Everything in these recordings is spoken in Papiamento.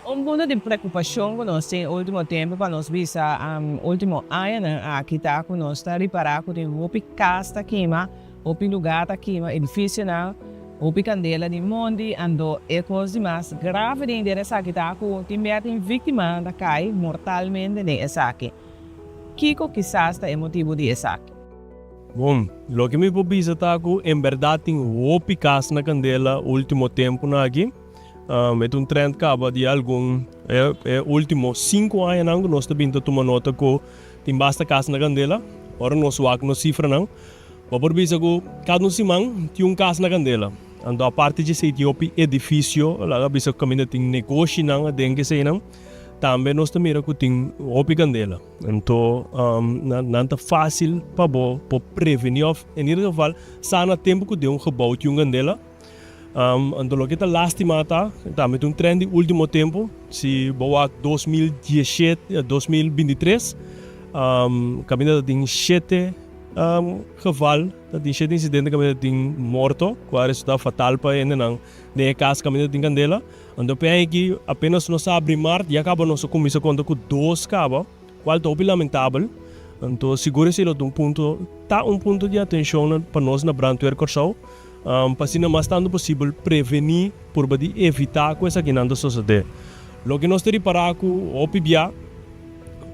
Un punto di preokupashon ku nos tin último tempu pa nos bisa último añanan aki ta ku nos ta ripará ku tin hopi kas ta kima, hopi lugá ta kima, edifisionan, hopi kandela di mondi, anto e kos di mas grave den henter esaki ta ku tin bia tin víktimanan ta kai mortalmente den esaki. Kiko kisas ta e motibu di esaki? Bon, loke mi por bisa ta ku en bèrdat tin hopi kas na kandela último tempunan aki. E ta un trend kaba di algun e ultimo sinku añanan ku nos ta bin ta tuma nota ku tin basta kas na kandela. Ora nos wak nos sifranan, bo por bisa ku kada un siman tin un kas na kandela. Anto aparte dje esei tin hopi edifisio, laga bisa ku kaminda tin negoshinan aden ku eseinan, tambe nos ta mira ku tin hopi kandela. Anto nan ta fásil pa bo por prevení òf en ieder geval sa na tempu ku den un gebou tin un kandela. Anto loke ta lastima ta, tambe ta un trend di ultimo tempu, si bo wak 2017, 2023, kaminda ta tin shete geval, ta tin shete insidente kaminda ta tin morto ku a resulta fatal pa hendenan den e kas kaminda ta tin kandela. Anto p'e aña aki apenas nos a abri mart ya kaba nos a kuminsa konta ku dos kaba. Cual ta hopi lamentabel. Anto sigur esey lo ta un punto, ta un punto di atencion pa nos na Brandweer Kòrsou, pa asina mas tantu posibel prevení, purba di evitá ku esakinan ta sosodé. Loke nos ta ripará ku hopi bia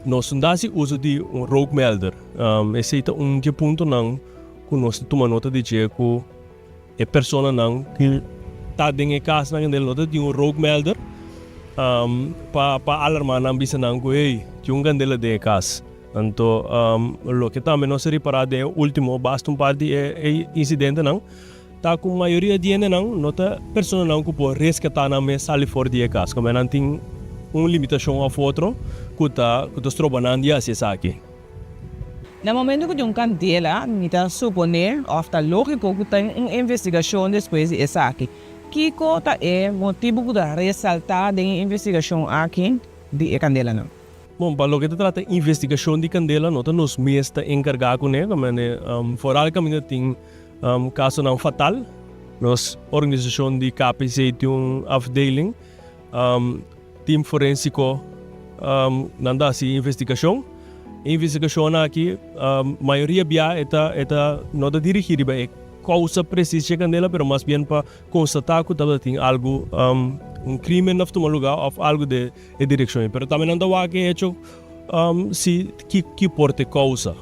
nos no ta hasi uso di un rookmelder. Esey ta un di e puntonan ku nos ta tuma nota di dje ku. E personanan ku ta den e kasnan hende no ta tin un rookmelder pa pa alarmá nan bisa nan ku hey tin un kandela den e kas. Anto loke tambe nos a ripará den e último basta un par di e insidentenan ta ku mayoria di hendenan no ta personanan ku por reskatá nan mes sali for di e kas kome nan tin un limitashon òf otro ku ta ku ta stroba nan di hasi esaki. Na momento ku tin un kandela, mi ta suponé òf ta lógiko ku tin un investigashon despues di esaki. Kiko ta e motibu ku ta resaltá den e investigashon aki di e kandelanan? Bon, pa loke ta trata investigashon di kandela no ta nos mes ta enkargá kuné, pasobra foral kaminda tin kasonan fatal. Nos organisashon di KPC tin un afdeling. Team forensiko nan ta hasi investigashon. E investigashonnan aki mayoria bia e ta e ta no ta dirigí riba e kousa presis dje kandela pero mas bien pa konstatá ku tabata tin algu un krimen òf tuma lugá òf algu den e direkshon ei. Pero tambe nan ta wak e hecho si ki ki por ta e kousa.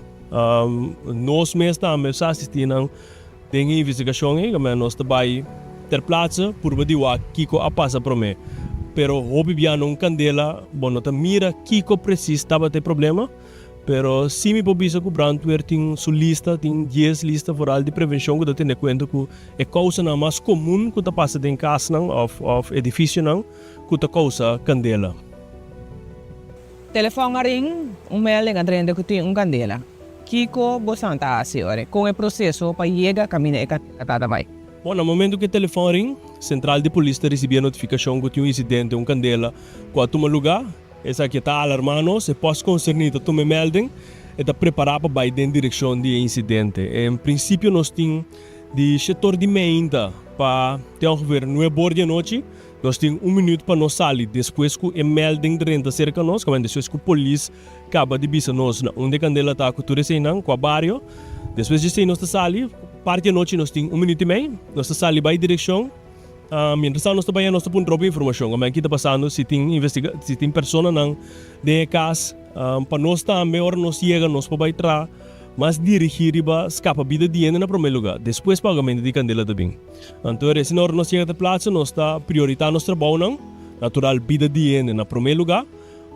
Nos mes tambe sa asistí nan. Den e investigashon ei kaminda nos ta bai ter plaatse purba di wak kiko a pasa promé. Pero hopi bia na un kandela bo no ta mira kiko presis tabata e problema. Pero si mi por bisa ku brandweer tin su lista, tin dies lista foral di prevenshon ku ta tene kuenta ku e kousanan mas komun ku ta pasa den kasnan òf òf edifisionan ku ta kousa kandela. Telefòn a ring, un melding a drenta ku tin un kandela. Kiko bosan ta hasi ora? Kon e proseso pa yega kaminda e kandela ta ta bai? Bon, na momentu ku e telefòn ring, sentral di polis ta risibí e notifikashon ku tin un insidente, un kandela ku a tuma lugá. Esaki ta alarmá nos, e pòst konserní ta tuma e melding, e ta prepará pa bai den direkshon di e insidente. En prinsipio nos tin di shetor di meinta pa te ongeveer nuebor di anochi. Nos tin un minuut pa nos sali despues ku e melding drenta serka nos, kaminda despues ku polis kaba di bisa nos na unda e kandela ta ku tur eseinan, kua bario. Despues di esei nos ta sali, parti anochi nos tin un minuut i mei, nos ta sali bai direkshon. Mientras tanto nos ta bai nos ta puntra hopi informashon, kaminda ki ta pasando, si tin investiga, si tin personanan den e kas, pa nos tambe ora nos yega nos por bai traha mas dirigí riba skapa bida di hende na promé lugá, despues pagamento di kandela ta bin. Anto recién ora nos yega ta plaza nos ta priorita nos trabounan, natural bida di hende na prome luga,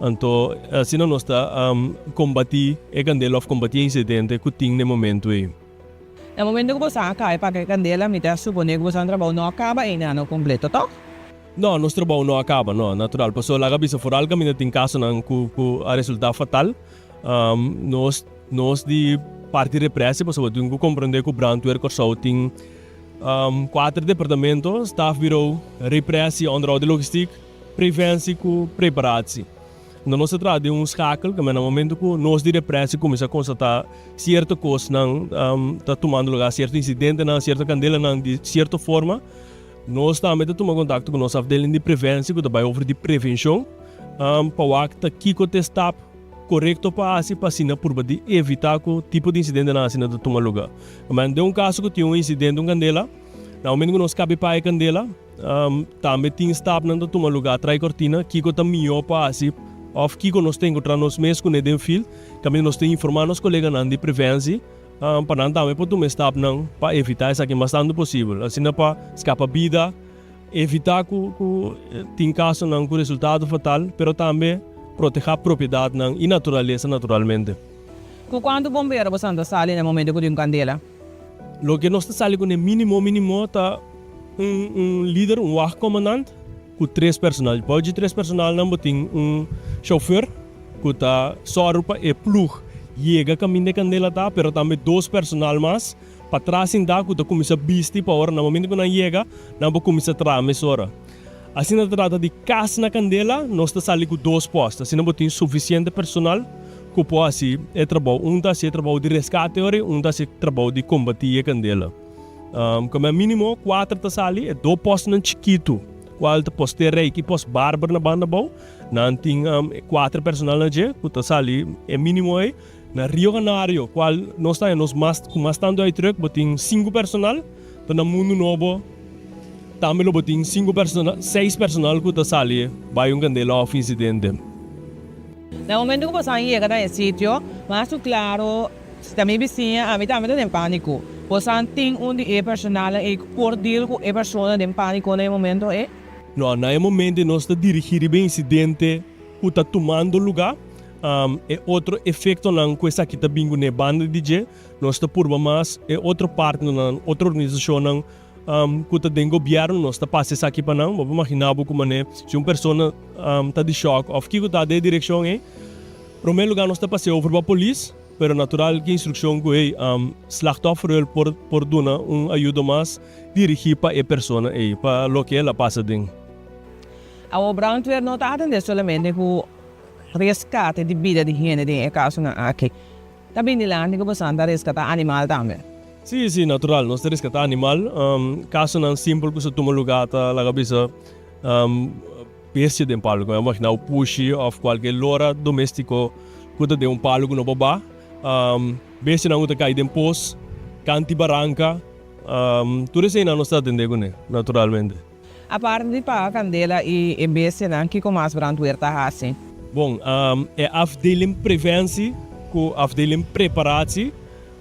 anto asina nos ta combati e candela of combati e incidente cu tin na e momento ey. Na momento cu boso a caba e paca e candela mi ta supone cu boso trabou no a caba eynan no completo toch? No, nos trabou no a caba no, natural, pasobra laga bisa foral caminda tin casonan cu cu a resulta fatal, nos nos di parti represi pasobra tin cu comprende cu Brandweer Corsou tin Kuater departamento, stafbureau, repressie, onderhoud di logistiek, preventie ku preparatie. No nos ta traha den un schakel, kamba na momento ku nos di repressie kuminsá konstatá sierto kosnan ta tumando lugá, sierto insidentenan, sierto kandelanan di sierto forma, Nos tambe ta tuma kontakto ku nos afdeling di preventie ku ta bai over di prevenshon pa wak ta kiko ta e stap korekto pa hasi pa asina purba di evitá ku tipo di insidentenan asina ta tuma lugá. Den un kaso ku tin un insidente, un kandela, na momento ku nos kabi paga e kandela, Tambe tin stapnan ta tuma lugá trai kortina, kiko ta mihó pa hasi òf kiko nos ta enkontrá nos mes kuné den field. Kaminda nos ta informá nos koleganan di prevensi pa nan tambe por tuma e stapnan pa evitá esaki mas tantu posibel. Asina pa skapa bida, evitá ku ku tin kasonan ku resultado fatal, pero tambe protehá propiedatnan i naturalesa naturalmente. Ku kuantu bombero boso ta sali na e momento ku tin un kandela? Loke nos ta sali kuné mínimo mínimo ta un un lider, un wachtcommandant ku tres personal. Bou dje tres personalnan bo tin un chauffeur ku ta sòru pa e plug yega kaminda e kandela ta, pero tambe dos personal mas patras sintá ku ta kuminsá bisti pa ora na momento ku nan yega nan por kuminsá traha mesora. Asina ta trata di kas na kandela, nos ta sali ku dos pòst. Asina bo tin sufisiente personal ku por hasi e trabou. Un ta hasi e trabou di reskate ora i un ta hasi e trabou di kombatí e kandela. Kome mínimo kuater ta sali, e dos pòstnan chikitu, kual ta pòst Terrey i pòst Barber na banda abou, nan tin kuater personal na dje ku ta sali e mínimo ei. Na Rio Canario, kual nos ta haña nos mas ku mas tantu uitdruk, bo tin sinku personal, ta na Mundu Nobo tambe lo bo tin sinku personal, seis personal ku ta sali bai un kandela òf insidente. Na momento ku boso a yega na e sitio, mas ku klaro, si ta mi bisiña, ami tambe ta den pániko. Boso a tin un di e personalnan ei ku por deal ku e persona den pániko na e momento ei? No, na e momento nos ta dirigí riba e insidente ku ta tumando lugá. E otro efektonan ku esaki ta bin kuné banda di dje, nos ta purba mas e otro partnernan, otro organisashonnan ku ta den gobièrnu, nos ta pasa esaki pa nan. Bo por imaginá bo ku manera si un persona ta di shòk òf kiko ta den e direkshon ei, promé lugá nos ta pas'é over pa polis, pero natural ki instrukshon ku ei slachtofferhulp por por duna un ayudo mas dirigí pa e persona ei, pa loke el a pasa den. Awor brandweer no ta atendé solamente ku Reskate di bida di hende den e kasonan aki. Ta bin dilanti ku bosan ta reskatá animal tambe. Sí, sí, natural. Nos ta reskatá animal. Kasonan simpel ku sa tuma lugá ta laga bisa bestia den palu. Ku imaginá un pushi òf kualke lora doméstiko ku ta den un palu ku no por ba. Bestianan ku ta kai den pos, kanti baranka. Tur eseinan nos ta atendé kuné, naturalmente. Aparte di paga kandela i e bestianan, kiko mas brandweer ta hasi? Bon, e afdeling preventie ku afdeling preparatie,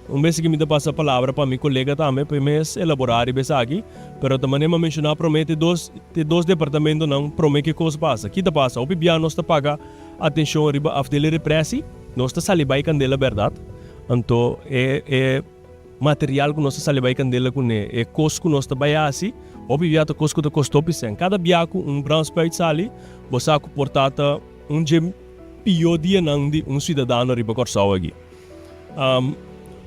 un bes aki mi ta pasa palabra pa mi kolega tambe pa e mes elaborá riba esaki, pero ta manera mi a menshoná promé te dos te dos departamentonan promé ke kos pasa. Ki ta pasa? Hopi bia nos ta paga atenshon riba afdeling repressie, nos ta sali bai kandela bèrdat, anto e e. Material ku nos ta sali bai kandela kuné, e kos ku nos ta bai hasi, hopi bia ta kos ku ta kosta hopi sèn. Kada bia ku un brandspuit sali, bo sa ku por ta ta un dje pió dianan di un siudadano riba Kòrsou aki.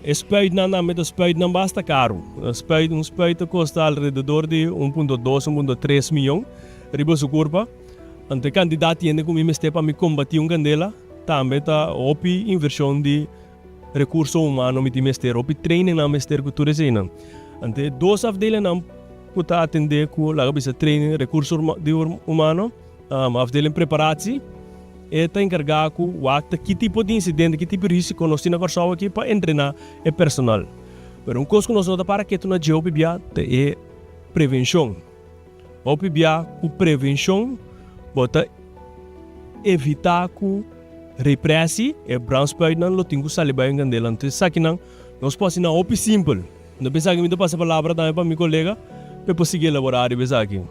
E spuitnan tambe ta spuitnan basta karu. Spuit, un spuit ta kosta alrededor di un punto dos, un punto tres mion riba su kurpa. Anto e kantidat di hende ku mi mester pa mi kombatí un kandela tambe ta hopi invershon di. Recurso humano mi tin mester, hopi trainingnan mester cu tur eseinan. Anto e dos afdelennan cu ta atende cu laga bisa training recurso di humano, afdeling preparatie, e ta encarga cu wak ta ki tipo di incidente, ki tipo di risico nos tin na Corsou aki pa entrena e personal. Pero un cos cu nos no ta para ketu na dje hopi bia ta e prevencion. Hopi bia ku prevenshon bo ta evitá ku represi, e brandspuitnan lo tin ku sali bai un kandela. Anto esakinan nos por hasi nan hopi simpel. No pensa ku mi ta pasa palabra tambe pa mi kolega pa e por sigui elaborá riba esaki.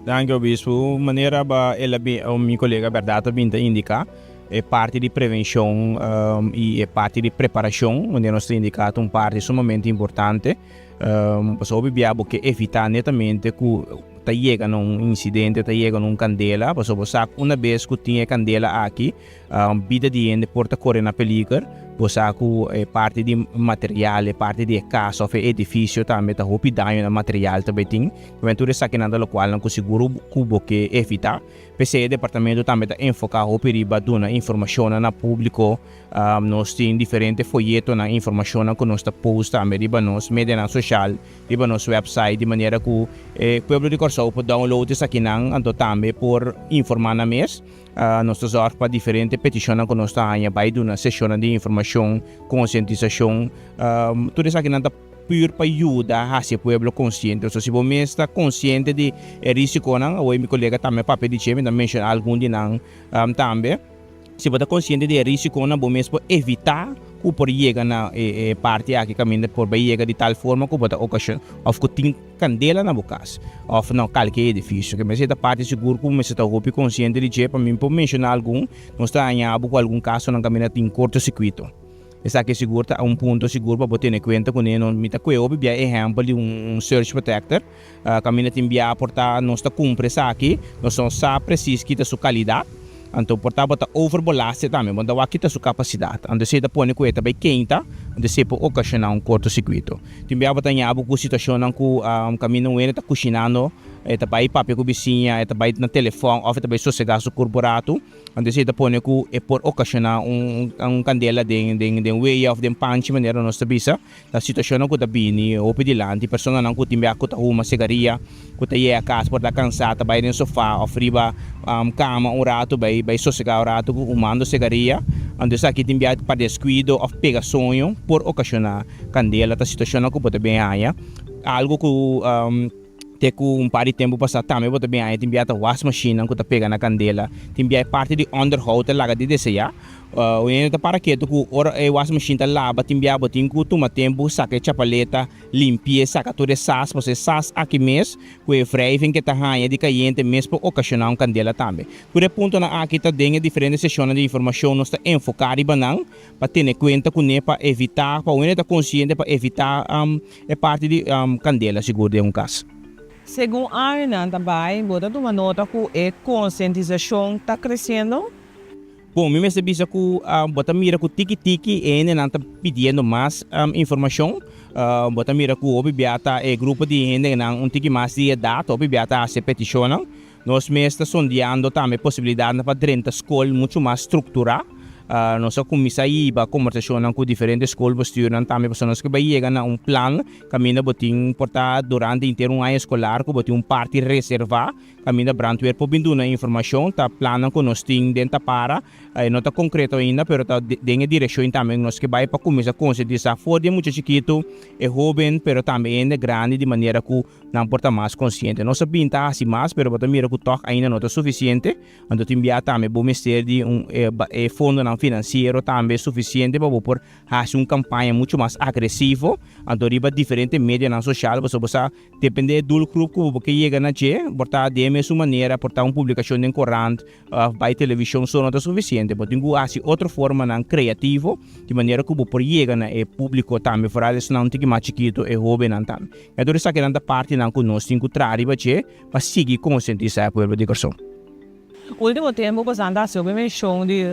Danki obispo. Manera ba el a bin, mi kolega bèrdat a bin ta indiká e parti di prevenshon i e parti di preparashon, manera nos ta indiká ta un parti sumamente importante. Pasobra hopi bia bo ke evitá netamente ku ta yega na un insidente, ta yega na un kandela, pasobra bo sa ku una bes ku tin e kandela aki, bida di hende por ta kore na peliger. Bo sa ku e parti di material, e parti di e kas òf e edifisio tambe ta hopi daño na material ta bai tin. Tambe tur esakinan ta lokualnan ku sigur ku bo ke evitá. P'esei e departamento tambe ta enfoká hopi riba duna informashonnan na públiko. Nos tin diferente foyetonan, informashonnan ku nos ta post tambe riba nos medianan soshal, riba nos wèpsait di manera ku e pueblo di Kòrsou por download esakinan anto tambe por informá nan mes. Nos ta zòrg pa diferente petishonnan ku nos ta haña bai duna seshonnan di informashon, konsientisashon. Tur esakinan ta pur pa yuda hasi e pueblo konsiente. So si bo mes ta konsiente di e risikonan, awor mi kolega tambe a papia di dje, mi ta menshoná algun di nan tambe. Si bo ta konsiente di e risikonan, bo mes por evitá ku por yega na e parti aki kaminda por bai yega di tal forma ku bo ta okashon òf ku tin kandela na bo kas òf na kalke edifisio. Ke mester ta parti sigur ku mester ta hopi konsiente di dje. Pa mi por menshoná algun, nos ta haña bo ku algun kasonan kaminda tin kortosirkuito. Esaki sigur ta un punto sigur pa bo tene kuenta kuné. No mi ta kue hopi bia ehèmpel di un surge protector kaminda tin bia por ta nos ta kumpra esaki, nos no sa presis kita su kalidat, anto por ta bo ta overbelaste tambe, bo no ta wak kita su kapasidat. Anto esei ta pone ku e ta bai keinta, anto esei por okashoná un kortosirkuito. Tin bia bo ta ña bo ku situashonnan ku kaminda un hende ta kushinando, e ta bai papia ku bisiña, e ta bai na telefòn òf e ta bai sosegá su kurpo ratu. Anto esei ta pone ku e por okashoná un kandela den den weya òf den panchi manera nos ta bisa. Ta situashonnan ku ta bini hopi dilanti, personanan ku tin bia ku ta huma sigaria, ku ta yega kas por ta kansá ta bai den sofá òf riba kama un ratu bai bai sosegá un ratu ku humando sigaria. Anto esaki tin bia pa deskuido òf pega soño por okashoná kandela. Ta situashonnan ku bo ta bin haña algu ku. Te ku un par di tempu pasá tambe bo ta bin haña tin bia ta wasmashinnan ku ta pega na kandela. Tin bia e parti di onderhoud ta laga di deseá. Un hende ta para ketu ku ora e wasmashin ta laba tin bia bo tin ku tuma tempu saka e chapaleta, limpi'é, saka tur e sas pasobra e sas aki mes ku e wrijving ke ta haña di kayente mes por okashoná un kandela tambe. Tur e puntonan aki ta den e diferente seshonnan di informashon nos ta enfoká riba nan pa tene kuenta kuné pa evitá pa un hende ta konsiente pa evitá E parti di kandela sigur den un kas. Segun añanan ta bai, bo ta tuma nota ku e konsientisashon ta kresiendo? Bon, mi mester bisa ku bo ta mira ku tiki tiki e hendenan ta pidiendo mas informashon. Bo ta mira ku hopi bia ta e grupo di hendenan un tiki mas di edat, hopi bia ta hasi e petishonnan. Nos mes ta sondeando tambe posibilidatnan pa drenta skol muchu mas strukturá. Nos a kuminsá hiba kombersashonnan ku diferente skolbestuurnan tambe pasobra nos ke bai yega na un plan kaminda bo tin por ta durante henter un aña eskolar ku bo tin un parti reservá kaminda brandweer por bin duna informashon. Ta plannan ku nos tin den tapara. E no ta konkreto ainda pero ta den e direkshon tambe ku nos ke bai pa kuminsá konsientisá for di e mucha chikitu, e hóben pero tambe e hende grandi di manera ku Nan por ta mas konsiente. Nos a bin ta hasi mas, pero bo ta mira ku tòg ainda no ta sufisiente. Anto tin bia tambe bo mester di un e fondonan finansiero tambe sufisiente pa bo por hasi un kampaña muchu mas agresivo. Anto riba diferente medianan sosial, pasobra bo sa depende e doelgroep ku bo ke yega na dje, por ta den e mesun manera, por ta un publikashon den korant, Of bai televishon so no ta sufisiente, bo tin ku hasi otro formanan kreativo di manera ku bo por yega na e públiko tambe, foral esnan un tiki mas chikitu, e hóbennan tambe. E tur esakinan ta partinan ku nos tin ku traha riba dje pa sigui konsientisá e pueblo di Kòrsou. Último tempu ku esnan ta hasi hopi menshon di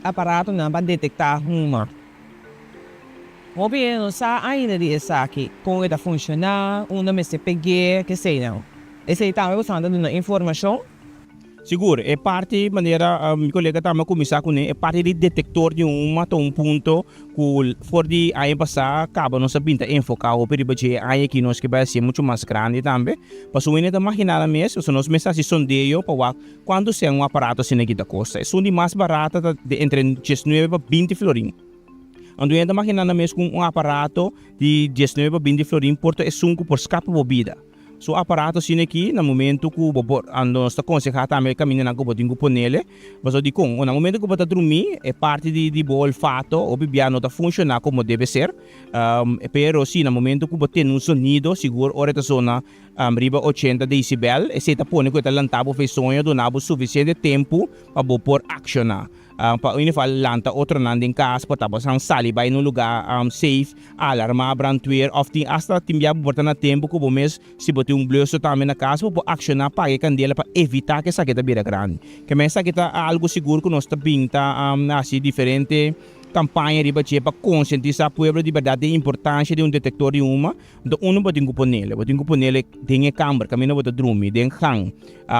aparatonan pa detektá huma. Hopi hende no sa ainda di esaki, kon e ta funshoná, unda mester peg'é, keseinan. Esei tambe ku esnan ta duna informashon. Sigur, e parti manera mi kolega tambe a kuminsá kuné, e parti di detektor di huma ta un punto ku for di aña pasá kaba nos a bin ta enfoká hopi riba dje. E aña aki nos ke bai hasié muchu mas grandi tambe. Pasobra wende ta maginá nan mes, pasobra nos mes ta hasi sondeo pa wak kuantu sèn un aparato asina aki ta kosta. Esun di mas barata ta di entre diesnuebe pa binti florin. Anto wende ta maginá nan mes ku un aparato di diesnuebe pa binti florin por ta esun ku por skapa bo bida. Su aparato asina aki na momento ku bo por ando nos ta konsehá tambe e kamindanan ku bo tin ku ponele pasobra dikon na momento ku bo ta drumí e parti di di bo olfato hopi bia no ta funshoná komo debe ser pero si na momento ku bo tene un sonido sigur ora e ta sona riba ochenta desibel esei ta pone ku e ta lanta bo for e soño duna bo sufisiente tempu pa bo por akshoná. Pa un geval lanta otronan den kas por ta bosan sali bai na un lugá safe, alarmá brandweer òf tin asta tin bia bo por ta na tempu ku bo mes si bo tin un bluso tambe na kas bo por akshoná paga e kandela pa evitá ku esaki ta bira grandi. Keme esaki ta algu sigur ku nos ta bin ta hasi diferente. kampaña riba dje pa konsientisá pueblo di bèrdat den importansha di un detektor di huma. Anto unu bo tin ku ponele, bo tin ku ponele den e kamber kaminda bo ta drumi, den gang.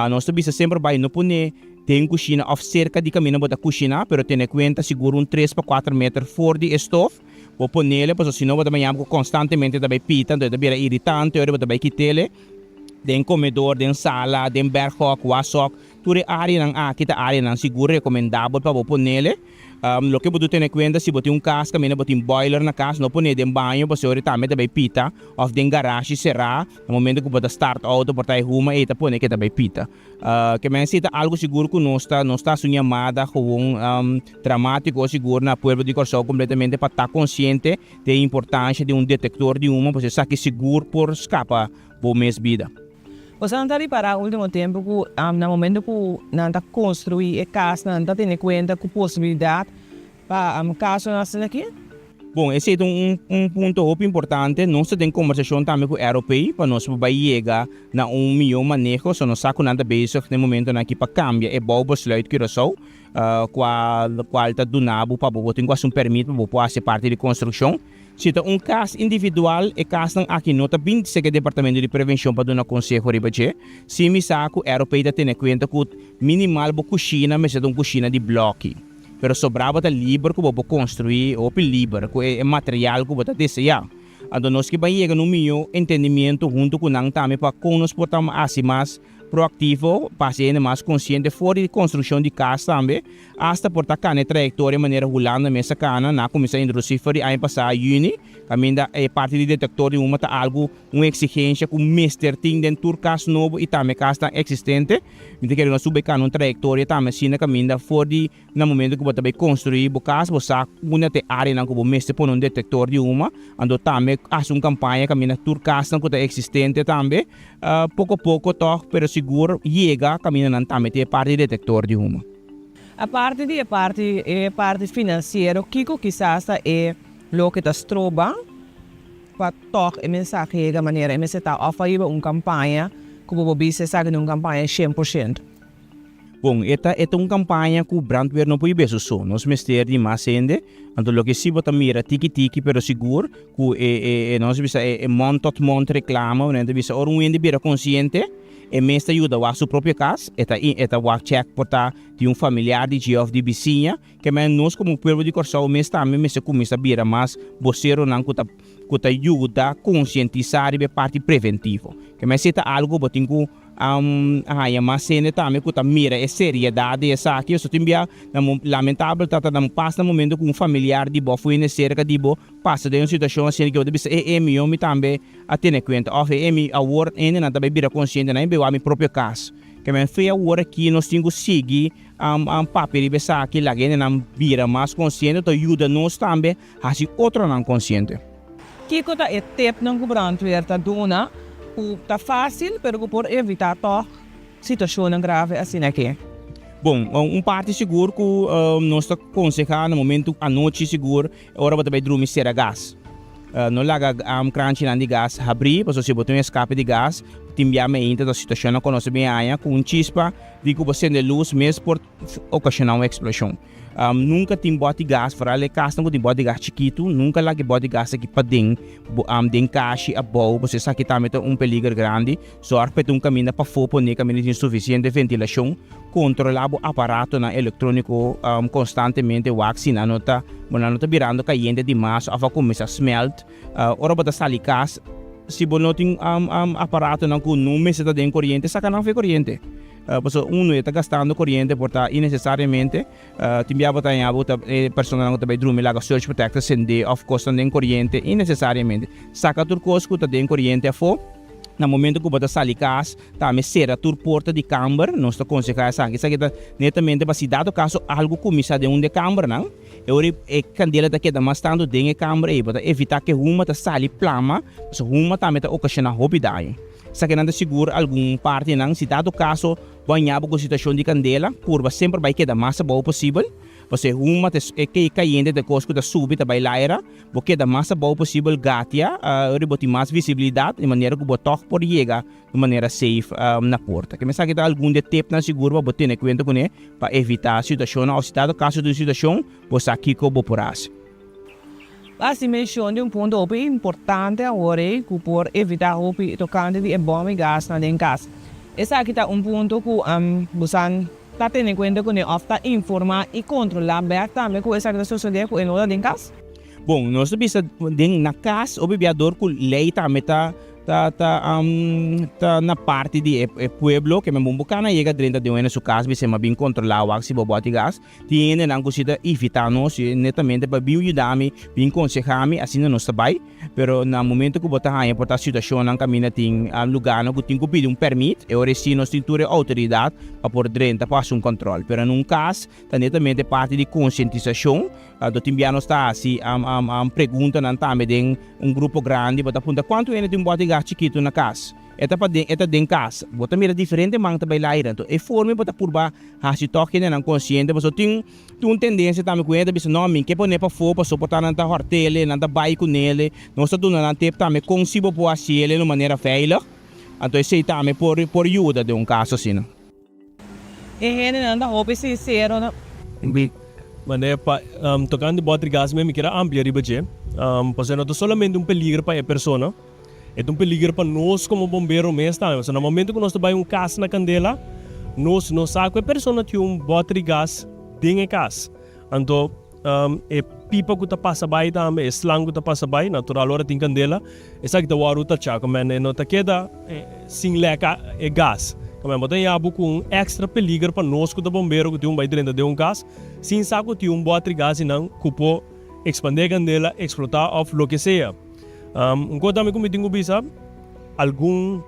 Nos ta bisa semper bai no pone den kushina òf serka di kaminda bo ta kushiná, pero tene kuenta sigur un tres pa kuater meter for di e stof bo ponele, pasobra si no bo ta baña bo ku konstantemente ta bai pita, anto e ta bira iritante ora bo ta bai kitele den komedor, den sala, den bèrghòk, washòk. Tur e áreanan aki ta áreanan sigur rekomendabel pa bo ponele. Loke bo ta tene kuenta si bo tin un kas kaminda bo tin boiler na kas no pone den baño pasobra e tambe ta bai pita òf den garashi será na momento ku bo ta start outo por ta e huma ei ta pone ke ta bai pita. Ke men si ta algu sigur ku nos ta nos ta hasi un yamada gewoon dramátiko sigur na pueblo di Kòrsou kompletamente pa ta konsiente di e importansha di un detektor di huma pasobra esaki sigur por skapa bo mes bida. Boso ta ripará último tempu ku na momento ku nan ta konstruí e kasnan nan ta tene kuenta ku posibilidat pa kasonan asina aki? Bon, esei ta un un punto hopi importante. Nos ta den kombersashon tambe ku ROP pa nos por bai yega na un mihó maneho. So nos sa ku nan ta bezig den momentonan aki pa kambia e bouwbesluit Curaçao, kual kual ta duna bo pa bo bo tin ku hasi un pèrmit pa bo por hasi parti di konstrukshon. Si ta un kas individual, e kasnan aki no ta binti serka e Departamento di Prevenshon pa duna konseho riba dje. Si mi sa ku ROP ta tene kuenta ku minimal bo kushina mester ta un kushina di blòki. Pero sobrá bo ta liber ku bo por konstruí hopi liber ku e material ku bo ta deseá. Anto nos ke ban yega na un mihó entendimiento huntu ku nan tambe pa kon nos por ta hasi mas proaktivo, pa hasi hende mas konsiente for di konstrukshon di kas tambe. Asta por ta kana e trayektoria manera Hulanda mes a kana, nan a kuminsá introdusí for di aña pasá yüni, kaminda e parti di detektor di huma ta algu un eksigensha ku mester tin den tur kas nobo i tambe kasnan eksistente. Mi ta kere nos subi kana un trayektoria tambe asina kaminda for di na momento ku bo ta bai konstruí bo kas bo sa unda ta e áreanan ku bo mester pone un detektor di huma, anto tambe hasi un kampaña kaminda tur kasnan ku ta eksistente tambe poko poko tòg pero sigur yega kaminda nan tambe tin e parti di detektor di huma. Aparte di e parti e parti finansiero, kiko kisas ta e loke ta stroba pa tòg e mensahe yega manera e mester ta òf a hiba un kampaña ku bo por bisa esaki ta un kampaña 100%? Bon, e ta e ta un kampaña ku brandweer no por hiba su so. Nos mester di mas hende. Anto loke si bo ta mira tiki tiki pero sigur ku e e e nos bisa e e mond tot mond reklame, nan ta bisa ora un hende bira konsiente, E mes ta yuda wak su propio kas, e ta e ta wak chèk por ta di un familiar di dje òf di bisiña. Ke men nos komo pueblo di Kòrsou mes tambe mester kuminsá bira mas boseronan ku ta ku ta yuda konsientisá riba e parti preventivo. Ke men si ta algu ku bo tin ku haña mas hende tambe ku ta mira e seriedat di esaki. Pasobra tin bia na lamentabel ta ta pas na momento ku un familiar di bo òf un hende serka di bo pasa den un situashon asina ke bo ta bisa e e mihó mi tambe a tene kuenta òf e mi awor hendenan ta bai bira konsiente nan e bai wak mi propio kas. Ke men fe awor aki nos tin ku sigui papia riba esaki laga hendenan bira mas konsiente ta yuda nos tambe hasi otronan konsiente. Kiko ta e tepnan ku brandweer ta duna ku ta fásil pero ku por evitá tòg situashonnan grave asina aki? Bon, un parti sigur ku nos ta konsehá na momentu anochi sigur Ora bo ta bai drumi sera gas. No laga kranchinan di gas habrí, pasobra si bo tin un eskape di gas, tin bia meinta ta situashonnan ku nos ta bin haña ku un chispa di ku bo sende lus mes por okashoná un eksploshon. Nunka tin bòt di gas, foral e kasnan ku tin bòt di gas chikitu, nunka laga e bòt di gas aki paden den kashi abou, pasobra esaki tambe ta un peliger grandi. Sòrg pa e ta un kaminda pafó pone kaminda tin sufisiente ventilashon. Kontrolá bo aparatonan elektróniko konstantemente wak si nan no ta bo nan no ta birando kayente dimas òf a kuminsá smèlt. Ora bo ta sali kas, si bo no tin aparatonan ku no mester ta den koriente, saka nan for e koriente. Pasobra unu e ta gastando koriente por ta inesesariamente. Tin bia bo ta haña bo ta e personanan ku ta bai drumi laga surge protector sendé òf kosnan den koriente inesesariamente. Saka tur kos ku ta den koriente afó. Na momento ku bo ta sali kas, tambe sera tur porta di kamber. Nos ta konsehá esaki. Esaki ta netamente pa si dado kaso algu kuminsá den un di e kambernan, e ora e kandela ta keda mas tantu den e kamber ei. Bo ta evitá ku e huma ta sali plama, pasobra huma tambe ta okashoná hopi daño. Esakinan ta sigur algun partinan. Si dado kaso bo haña bo ku situashon di kandela, purba semper bai keda mas abou posibel. Pasobra e huma ta e kei kayente ta e kos ku ta subi ta bai laira. Bo keda mas abou posibel gatia ora bo tin mas visibilidat di manera ku bo tòg por yega di manera safe na porta. Ke mester aki ta algun di e tipnan sigur pa bo tene kuenta kuné pa evitá situashonnan òf si dado kaso di un situashon bo sa kiko bo por hasi. Hasi menshon di un punto hopi importante awor ei ku por evitá hopi tokante di e bòm i gasnan den kas. Esaki ta un punto ku bosan ta tene kuenta kuné òf ta informá i kontrolá bèk tambe ku esaki ta sosodé ku e no ta den kas? Bon, nos ta bisa den na kas hopi bia dor ku lei tambe ta ta ta ta na parti di e pueblo ke men bon bo kana yega drenta den un hende su kas bisa e ma bin kontrolá wak si bo bòti gas. Tin hendenan ku si ta invitá nos netamente pa bin yuda mi, bin konsehá mi, asina nos ta bai. Pero na momento ku bo ta haña por ta situashonnan kaminda tin lugánan ku tin ku pidi un pèrmit, e ora esei nos tin tur e outoridat pa por drenta pa hasi un kòntròl. Pero na un kas ta netamente parti di konsientisashon. Anto tin bia nos ta hasi preguntanan tambe den un grupo grandi, bo ta puntra kuantu hende tin un bòt di gas chikitu na kas? E ta paden, e ta den kas. Bo ta mira diferente man ta bai laira. Anto e forma bo ta purba hasi tòg hendenan konsiente pasobra tin tin un tendensia tambe ku hende ta bisa no mi ke pone pafó pasobra por ta nan ta hòrt'ele, nan ta bai kunele. Nos ta duna nan tep tambe kon si bo por hasiele na un manera veilig. Anto esei tambe por por yuda den un kaso asina. E hendenan ta hopi sinsero na. Manera pa tokante bòt di gas mi kier a amplia riba dje pasobra no ta solamente un peliger pa e persona. E ta un peliger pa nos komo bombero mes tambe, pasobra na momento ku nos ta bai un kas na kandela, nos no sa ku e persona tin un bòter di gas den e kas. Anto e pipa ku ta pasa bai tambe, e slang ku ta pasa bai, natural ora tin kandela, esaki ta wòrdu tachá, komo e no ta keda sin lèk e gas. Komo bo ta yabu ku un èkstra peliger pa nos ku ta bombero ku tin un bai drenta den un kas sin sa ku tin un bòter di gas einan ku por ekspandé e kandela, eksplotá òf loke sea. Un kos tambe ku mi tin ku bisa, algun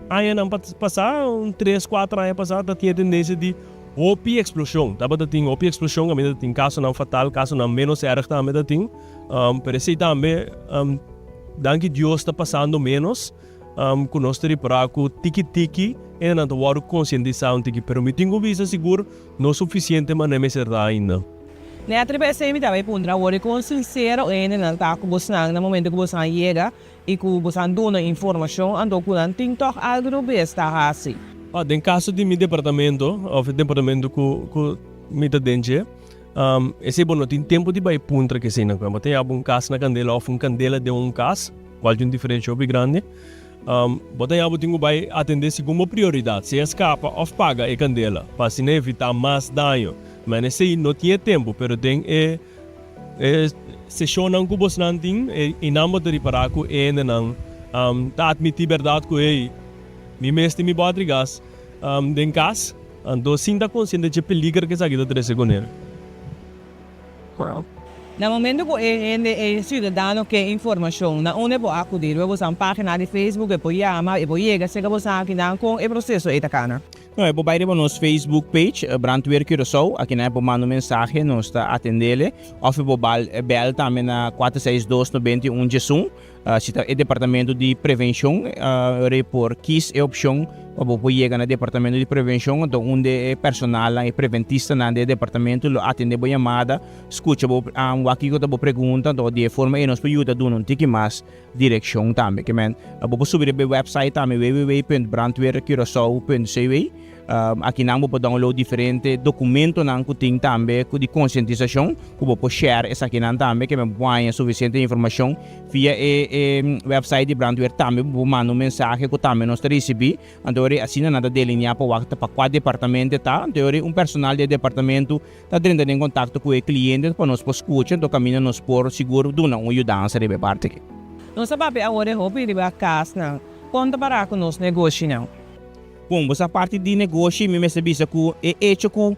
añanan pasá, un tres, kuater aña pasá, ta tin e tendensia di hopi eksploshon. Tabata tin hopi eksploshon, kaminda ta tin kasonan fatal, kasonan ménos èrg tambe ta tin. Pero esei tambe, danki Dios ta pasando ménos, ku nos ta ripará ku tiki tiki hendenan ta wòrdu konsientisá un tiki. Pero mi tin ku bisa sigur no sufisiente manera mester ta ainda. Net riba esei mi ta bai puntra awor e kon sinsero e hendenan ta ku bosnan na momento ku bosnan yega i ku bosnan duna informashon anto ku nan tin tòg algu robes ta hasi. Den kaso di mi departamento òf e departamento ku ku mi ta den dje, esei bo no tin tempu di bai puntra ku eseinan. Bo ta yaba un kas na kandela òf un kandela den un kas, kual tin un diferensha hopi grandi. Bo ta ya bo tin ku bai atendé segun bo prioridat, sea skapa òf paga e kandela, pa asina evitá mas daño. Men esei no tin e tempu, pero den e e seshonnan ku bosnan tin, einan bo ta ripará ku e hendenan ta atmití bèrdat ku, hey, mi mes tin mi bòtri gas den kas, anto sin ta konsiente dje peliger ku esaki ta trese kuné. Na momento ku e hende, e siudadano ke informashon, na unda e por akudí? Riba boso página di Facebook e por yama, e por yega serka boso akinan kon e proseso ei ta kana? No, e por bai riba nos Facebook page, Brandweer Curaçao, akinan e por manda un mensahe, nos ta atendele, òf e por bal bèl tambe na kuater seis dos nobenta i un diesun. Si ta e departamento di prevencion, ora e por kies e opcion pa bo por yega na departamento di prevencion, anto un di e personalnan, e preventistanan di e departamento lo atende bo yamada, scucha bo, wak kico ta bo pregunta, anto di e forma ey nos por yuda duna un tiki mas direccion tambe. Ke men, bo por subi riba e website tambe www.brandweercuraçao.cw. Akinan bo por download diferente dokumentonan ku tin tambe ku di konsientisashon ku bo por share esakinan tambe ke bo por haña sufisiente informashon via e e website di brandweer tambe bo por manda un mensahe ku tambe nos ta risibí anto ora asina nan ta delineá pa wak ta pa kua departamento e ta anto ora un personal di e departamento ta drenta den kontakto ku e kliente pa nos por skucha anto kaminda nos por sigur duna un yudansa riba e parti aki. Nos a papia awor e hopi riba kasnan. Kon ta para ku nos negoshinan? Bon, bo sa parti di negoshi, mi mester bisa ku e echo ku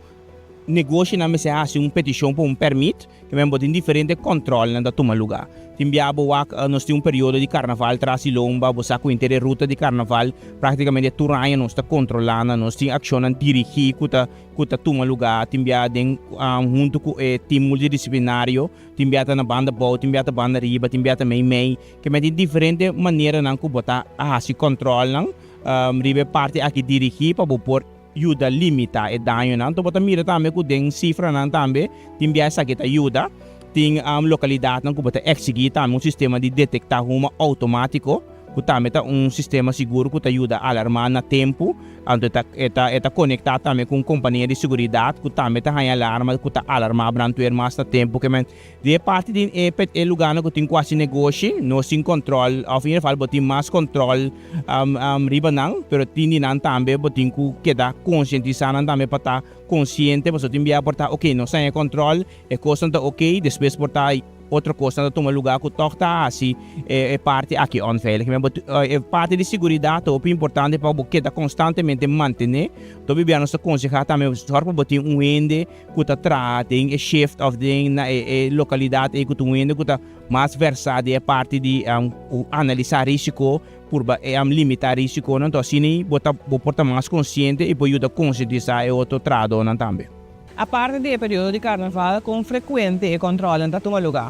negoshinan mester hasi un petishon pa un pèrmit, ke men bo tin diferente kòntròlnan ta tuma lugá. Tin bia bo wak nos tin un periodo di karnaval tras di lomba, bo sa ku henter e ruta di karnaval praktikamente tur aña nos ta kontrolá nan, nos tin akshonnan dirigí ku ta ku ta tuma lugá, tin bia den huntu ku e tim multidisiplinario, tin bia ta na banda bou, tin bia ta banda riba, tin bia ta mei mei, ke men tin diferente maneranan ku bo ta hasi kòntròlnan. Riba e parti aki dirigí pa bo por. yuda limitá e dañonan. Anto bo ta mira tambe ku den sifranan tambe tin bia esaki ta yuda. Tin lokalidatnan ku bo ta eksigí tambe un sistema di detektá huma outomátiko, ku tambe ta un sistema sigur ku ta yuda alarmá na tempu. Anto e ta e ta e ta konektá tambe ku un kompania di seguridat ku tambe ta haña alarma ku ta alarmá brandweer mas na tempu. Ke men di e parti di e e lugánan ku tin ku hasi negoshi nos tin kòntròl òf in ieder geval bo tin mas kòntròl riba nan, pero tin di nan tambe bo tin ku keda konsientisá nan tambe pa ta konsiente pasobra tin bia por ta oke nos haña kòntròl E kosnan ta ok, despues por ta otro kosnan ta tuma lugá ku tòg ta hasi e parti aki onveilig. Men bo e parti di siguridat ta hopi importante pa bo keda konstantemente mantené. Tur bibia nos ta konsehá tambe sòrg pa bo tin un hende ku ta traha den e shift òf den na e lokalidat ei ku ta un hende ku ta mas vèrsá den e parti di analisá risiko, purba limitá risikonan. Anto asina bo ta bo por ta mas konsiente i por yuda konsientisá e otro trahadónan tambe. Aparte di e periodo di karnaval, kon frekuente e kòntròlnan ta tuma lugá?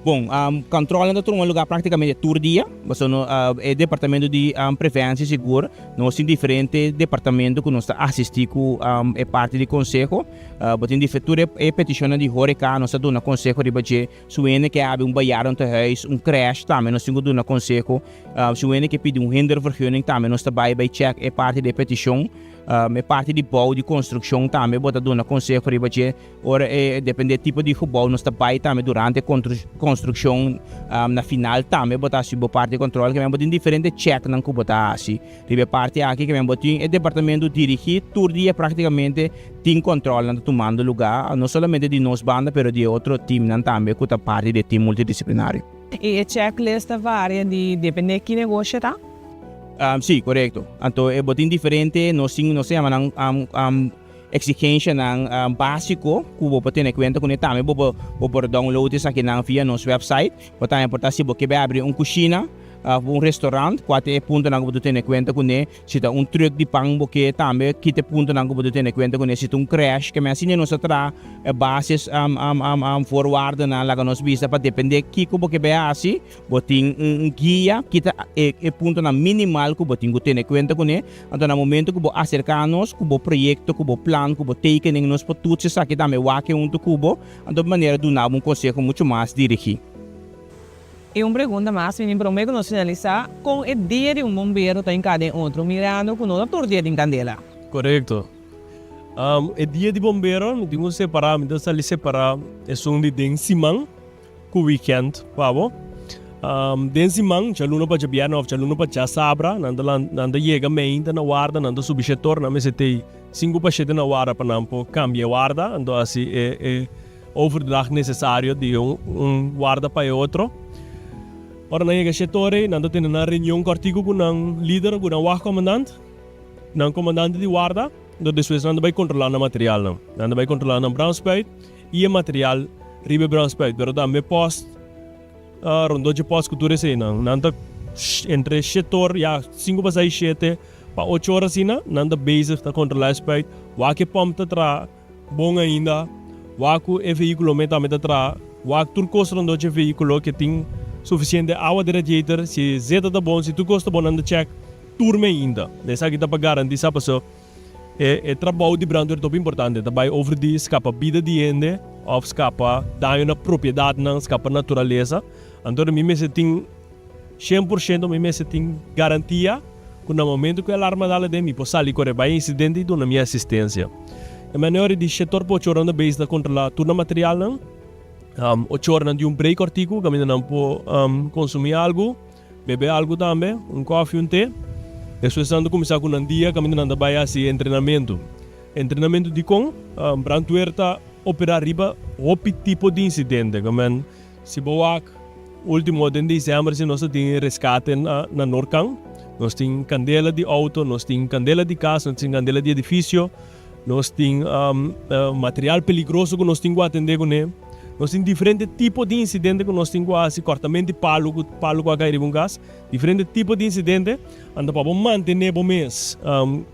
Bon, kòntròlnan ta tuma lugá praktikamente tur dia. Pasobra no e departamento di preventie sigur, nos tin diferente departamento ku nos ta asistí ku e parti di konseho. Bo tin tur e petishonnan di horeca nos ta duna konseho riba dje. Si un hende ke abi un bejaardentehuis, un crèche tambe nos tin ku duna konseho. Si un hende ke pidi un hindervergunning tambe nos ta bai bai chèk e parti di e petishon. E parti di bou di konstrukshon tambe bo ta duna konseho riba dje. Ora e depende tipo di gebou nos ta bai tambe durante konstrukshon na final tambe bo ta hasi bo parti di kontrol. Kimen bo tin diferente chèknan ku bo ta hasi riba e parti aki. Kimen bo tin e departamento dirigí tur dia praktikamente tin kontrolnan ta tumando lugá no solamente di nos banda pero di e otro timnan tambe ku ta parti di e tim multidisiplinario. I e chèklist ta varia di depende ki negosio ta? Sí, korekto. Anto e bo tin diferente, nos tin, nos ta yama nan eksigenshanan básiko ku bo por tene kuenta kuné. Tambe bo por bo por download esakinan via nos wèpsait. Bo tambe por ta si bo ke bai abri un kushina òf un restorant, kua ta e puntonan ku bo ta tene kuenta kuné. Si ta un trùk di pan bo ke tambe, ki ta e puntonan ku bo ta tene kuenta kuné. Si ta un krèsh, ke men asina nos ta traha e bases voorwaardennan laga nos bisa pa dependé kiko bo ke bai hasi. Bo tin un guia ki ta e puntonan minimal ku bo tin ku tene kuenta kuné. Anto na momento ku bo aserká nos ku bo proyekto, ku bo plan, ku bo tekening, nos por tutsa esaki tambe wak huntu ku bo, anto di manera duna bo un konseho muchu mas dirigí. I un pregunta mas, mi promé ku nos finalisá, kon e dia di un bombero ta hinká den otro, mirando ku no ta tur dia tin kandela? Korekto. E dia di bombero mi tin ku separá, mi ta sali separá esun di den siman. Ku weekend pa bo. Den siman, djaluna pa djabièrnè òf djaluna pa djasabra, nan ta nan ta yega meinta na warda, nan ta subi shetor, nan mester tei sinku pa shete na warda pa nan por kambia e warda, anto hasi e e overdracht nesesario di un un warda pa e otro. Ora nan yega shetor ei, nan ta tene nan reunion kòrtiku ku nan lider, ku nan wachtcommandant, nan komandante di warda, anto despues nan ta bai kontrolá nan materialnan. Nan ta bai kontrolá nan brandspuit. I e material riba e brandspijt, pero tambe post rondó dje post ku tur eseinan. Nan ta entre shete or, ya, sinku pasá i shete pa ocho or asina, nan ta bezig ta kontrolá e spuit, wak e pòmp ta traha bon ainda, wak ku e vehíkulo mes tambe ta traha, wak tur kos rondó dje vehíkulo ke tin sufisiente awa den radiator, si e zeta ta bon, si tur kos ta bon, nan ta chèk tur me ainda. Esaki ta pa garantisá pasobra. E trabou di brandweer ta hopi importante, ta bai over di skapa bida di hende òf skapa daño na propiedatnan, skapa naturalesa. Anto mi mester tin 100% mi mester tin garantia ku na momento ku e alarma dal aden mi por sali kore bai e insidente i duna mi asistensia. E manera di shetor pa ocho ora nan ta bezig ta kontrolá tur nan materialnan. Ocho ora nan tin un break kòrtiku kaminda nan por konsumí algu. Bebe algu tambe, un kòfi, un te. Despues nan ta kuminsá ku nan dia kaminda nan ta bai hasi entrenamentu. Entrenamentu dikon? Brandweer ta operá riba hopi tipo di insidente. Komen si bo wak último den desèmber si nos ta tin reskate na na Norkan. Nos tin kandela di outo, nos tin kandela di kas, nos tin kandela di edifisio. Nos tin material peligroso ku nos tin ku atendé kuné. Nos tin diferente tipo di insidente ku nos tin ku hasi, kòrtament di palu ku palu ku a kai riba un kas, diferente tipo di insidente. Anto pa bo mantené bo mes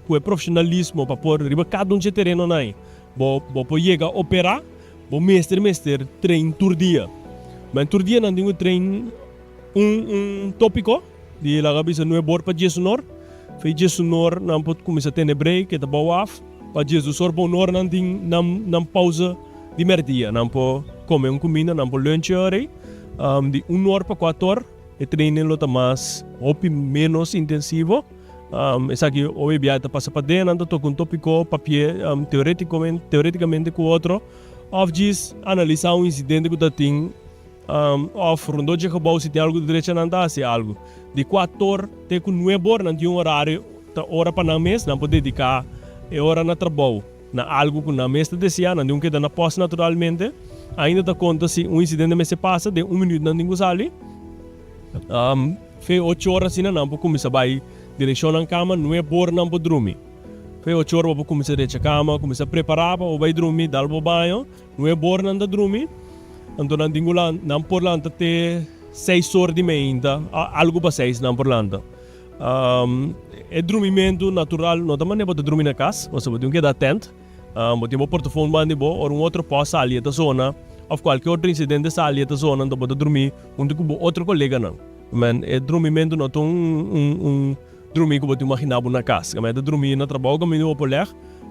ku e profeshonalismo pa por riba kada un dje terenonan ei bo bo por yega operá, bo mester mester train tur dia. Men tur dia nan tin ku train un un tópiko di laga bisa nuebe or pa diesunor. Fei djesunor nan por kuminsá tene break, e ta bou af. Pa djesdusor pa unor nan tin nan nan pausa di mèrdia. Nan por kome un kuminda, nan por lunch ora ei. Di unor pa kuator e training lo ta mas hopi ménos intensivo. Esaki hopi bia ta pasa paden, nan ta toka un topiko, papia teoreticamente ku otro òf djis analisá un insidente ku ta tin òf rondó dje gebou si tin algu di drecha nan ta hasi algu. Di kuator te ku nuebor nan tin un orario ta ora pa nan mes, nan por dediká e ora na trabou na algu ku nan mes ta deseá, nan tin un keda na pòst naturalmente. Ainda ta konta si un insidente mester pasa den un minüt nan tin ku sali. Fe ocho ora asina nan por kuminsá bai direkshon nan kama, nueb ora nan por drumi. Fe ocho ora bo por kuminsá drecha kama, kuminsá prepará pa bo bai drumi, dal bo baño. Nueb ora nan ta drumi, anto nan tin ku nan por lanta te seis ora di meinta, algu pa seis nan por lanta. E drumimentu natural no ta manera bo ta drumi na kas, pasobra bo tin ku keda atent. Bo tin bo portofon banda di bo, ora un otro pòst sali e ta zona, òf kualke otro insidente sali e ta zona, anto bo ta drumí huntu ku bo otro koleganan. Men, e drumimentu no ta un un drumí ku bo ta imaginá bo na kas. E ta drumí na trabou kaminda bo por lèg,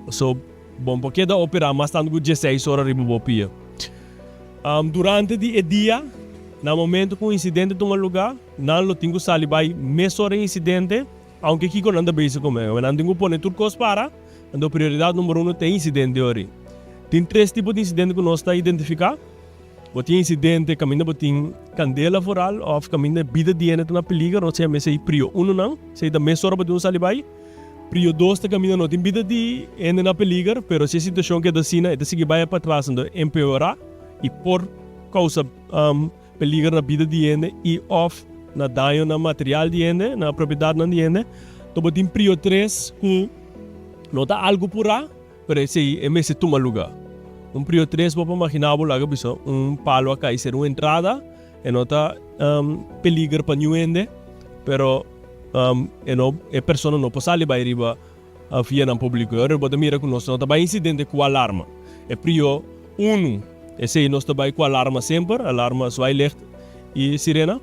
so bo no por keda operá mas tantu ku dieseis ora riba bo pia. Durante di e dia, na momento ku un insidente tuma lugá, nan lo tin ku sali bai mesora e insidente, aunke kiko nan ta bezig ku men. Nan tin ku pone tur kos para. Anto prioridat number uno ta e insidente ori. Tin tres tipo di insidente ku nos ta identifiká. Bo tin insidente kaminda bo tin kandela foral òf kaminda bida di hende ta na peliger, nos ta yama esei prio uno nan, esei ta mesora bo tin un sali bai. Prio dos ta kaminda no tin bida di hende na peliger, pero si e situashon keda asina e ta sigui bai patras anto empeorá i por kousa Peliger na bida di hende i òf na daño na material di hende, na propiedatnan di hende. Anto bo tin prio tres ku no ta algu purá, pero esei e mester tuma lugá. Un prio tres bo por maginá bo laga bisa un palo a kai ser un entrada, e no ta peliger pa niun hende, pero e no e persona no por sali bai riba vianan públiko. E ora bo ta mira ku nos no ta bai insidente ku alarma. E prio unu, esei nos ta bai ku alarma semper, alarma zwaailicht i sirena.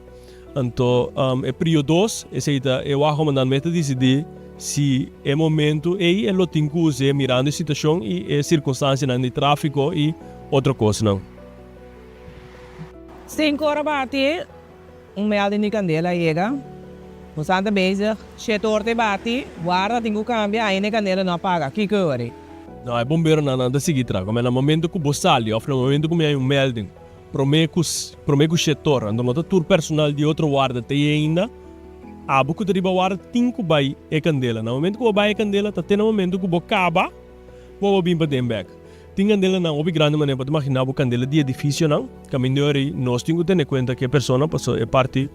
Anto e prio dos, esei ta e wachkomandant mes ta disidí si e momentu ei e lo tin ku us'é mirando e situashon i e sirkunstansianan di tráfiko i otro kosnan. Sinku ora bati. Un melding di kandela a yega. Bosan ta bezig, shete or ta e bati, warda tin ku kambia, ainda e kandela no a paga. Kiko e ora ei? No, e bomberonan nan ta sigui traha. Kome na momento ku bo sali òf na momento ku mi hay un melding promé ku promé ku shete or, anto no ta tur personal di otro warda ta ei ainda, abo ku ta riba warda tin ku bai e kandela. Na momento ku bo bai e kandela ta te na momento ku bo kaba bo bo bin paden bèk. Tin kandelanan hopi grandi manera bo ta imaginá bo kandela di edifisionan. Kaminda ori nos tin ku tene kuenta ku e persona pasobra e parti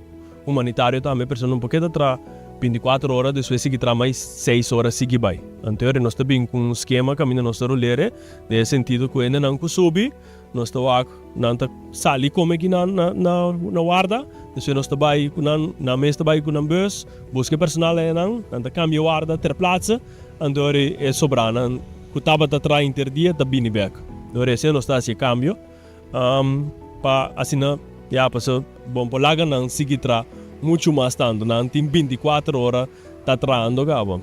humanitario tambe e persona no por keda traha binti kuater ora despues sigui traha mas seis ora sigui bai. Anto ori nos ta bin ku un skema kaminda nos ta rolere den e sentido ku hendenan ku subi nos ta wak nan ta sali kome aki na na warda despues nos ta bai ku nan nan mes ta bai ku nan bus buska e personal ayanan nan ta kambia warda ter plaatse. Anto ori e sobranan ku tabata traha inter dia ta bini bek. Dor esei nos ta hasi e kambio pa asina ya pasobra bon por laga nan sigui traha muchu mas tantu. Nan tin binti kuater ora ta trahando kaba.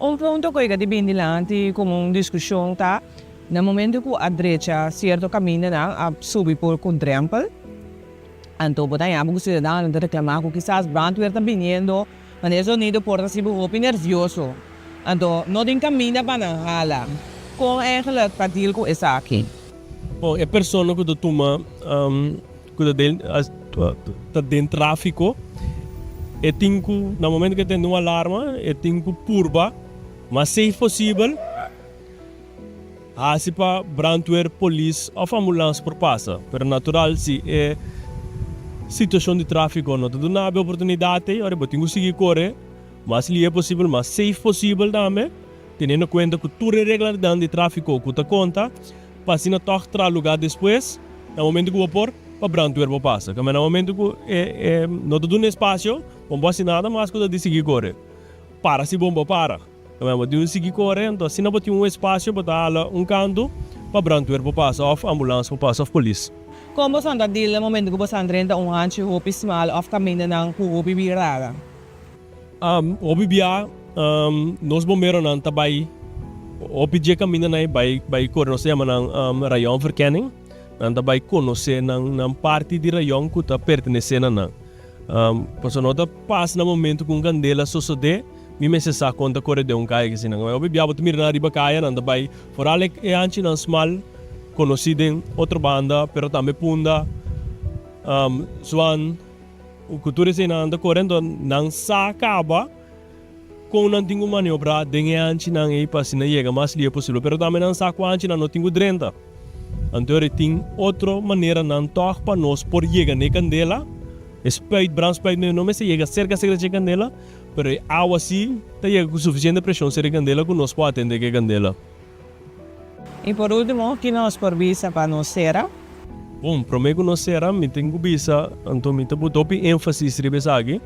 Un punto ku e ka di bini dilanti komo un diskushon ta na momento ku a drecha sierto kamindanan a subi por ku drèmpel anto bo ta haña bo ku siudadanonan ta reklamá ku kisas brandweer ta biniendo. Manera e zonido por ta sibu hopi nervioso, anto no tin caminda pa nan hala. Con eigenlijk ta deal cu esaki? Bon, e persona cu ta tuma, cu ta den, ta den trafico, e tin cu, na momento cu e tende un alarma, e tin cu purba mas safe posibel. Hasi pa brandweer, polis of ambulans por pasa. Pero natural si e situacion di trafico no ta duna bo e oportunidad ey, ora bo tin cu sigui core mas lihe posibel, mas safe posibel tambe, teniendo cuenta cu tur e reglanan di trafico cu ta conta, pa asina tog traha lugar despues, na momento cu bo por, pa brandweer por pasa. Cambia na momento cu e no ta duna espacio, bo no por haci nada mas cu ta di sigui core. Para si bo no por para. Bo tin un sigui kore, anto asina bo tin un espasio bo ta hala un kantu pa brandweer por pasa òf ambulans por pasa òf polis. Kon boso ta deal na momento ku boso a drenta un hanchi hopi smal òf kamindanan ku hopi birada? Hopi bia. Nos bomberonan ta bai hopi dje kaminda nan bai bai kore nos ta yama nan rayonverkenning. Nan ta bai konosé nan nan parti di rayon ku ta pertenesé na nan. Pasobra no ta pas na momento ku un kandela sosodé mi mester sa kon ta kore den un kaya kesi nan. Hopi bia bo ta mira nan riba kaya nan ta bai foral e hanchinan smal konosí den otro banda pero tambe Punda, Swan ku tur eseinan nan ta kore enton nan sa kaba. Kon nan tin ku maniobrá den e hanchinan ei pa asina yega mas lihe posibel? Pero tambe nan sa ku hanchinan no tin ku drenta. Anto e tin otro maneranan tòg pa nos por yega n'e kandela. E spuit, brandspuit no mester yega serka serka dje kandela, pero e awa sí ta yega ku sufisiente preshon serka e kandela ku nos por atendé ku e kandela. I por ultimo, ki nos por bisa pa nos sera? Bon, promé ku nos sera, mi tin ku bisa, anto mi ta put hopi énfasis riba esaki,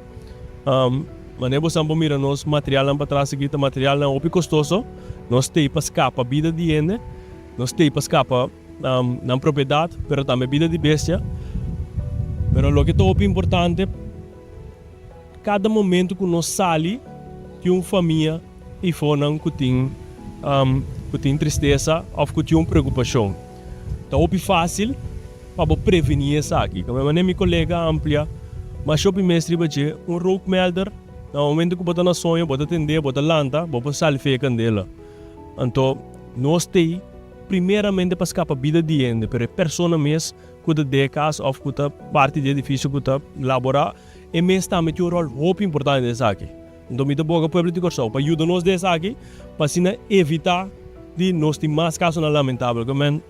manera bosan por mira nos materialnan patras aki ta materialnan hopi kostoso, nos t'ei pa skapa bida di hende, nos t'ei pa skapa nan propiedat, pero tambe bida di bestia. Pero loke ta hopi importante, Kada momento ku nos sali tin un famia ifonan ku tin ku tin tristesa òf ku tin un preokupashon. Ta hopi fásil pa bo prevení esaki. Kamba manera mi kolega a amplia masha hopi mes riba dje, un rookmelder na momento ku bo ta na soño bo ta tendé, bo ta lanta, bo por sali fe e kandela. Anto nos t'ei primeramente pa skapa bida di hende, pero e persona mes ku ta den e kas òf ku ta parti di e edifisio ku ta laborá, E mes tambe tin un ròl hopi importante den esaki. Enton mi ta boga pueblo di Kòrsou pa yuda nos den esaki pa asina evitá di nos tin mas kasonan lamentabel. Ke men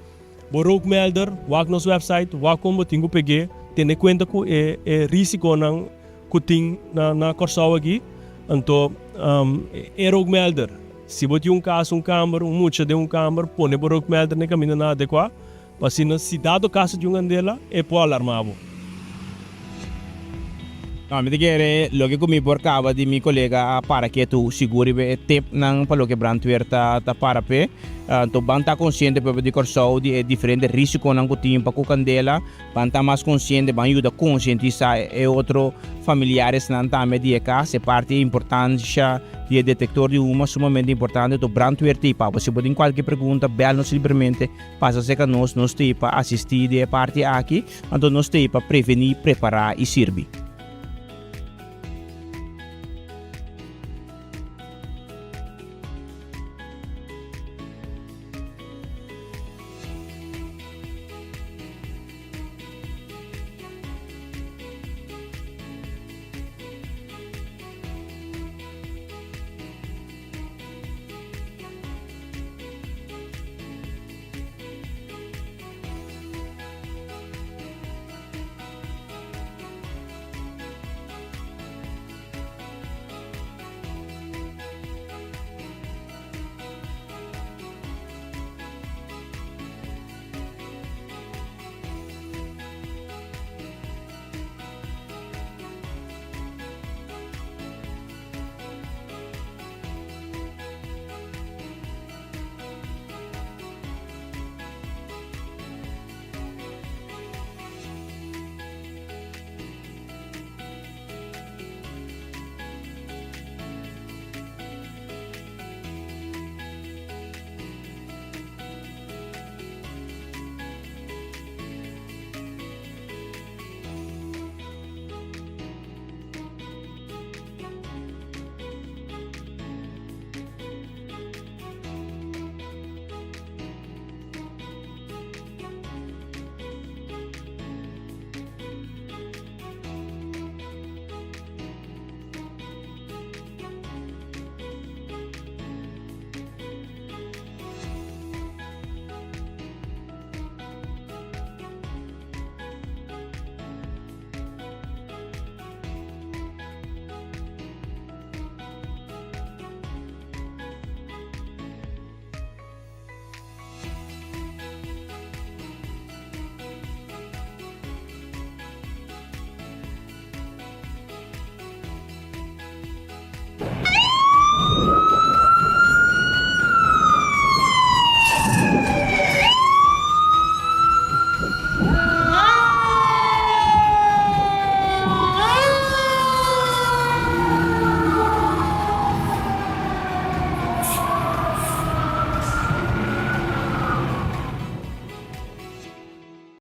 bo rookmelder, wak nos website, wak kon bo tin ku peg'é, tene kuenta ku e e risikonan ku tin na na Kòrsou aki. Anto e rookmelder, si bo tin un kas, un kamber, un mucha den un kamber, pone bo rookmelder na e kamindanan adekuá. Pa asina si dado caso di un candela e por alarma bo. No, mi ta kere loke ku mi por kaba di mi kolega a para ketu sigur riba e tipnan pa loke brandweer ta ta para p'e. Anto ban ta konsiente pueblo di Kòrsou di e diferente risikonan ku tin pa ku kandela. Ban ta mas konsiente, ban yuda konsientisá e otro familiaresnan tambe di e kas. E parti e importansha di e detektor di huma sumamente importante. Anto brandweer ta ei pa bo. Si bo tin kualke pregunta bèl nos libremente. Pasa serka nos, nos t'ei pa asistí den e parti aki, anto nos t'ei pa prevení, prepará i sirbi.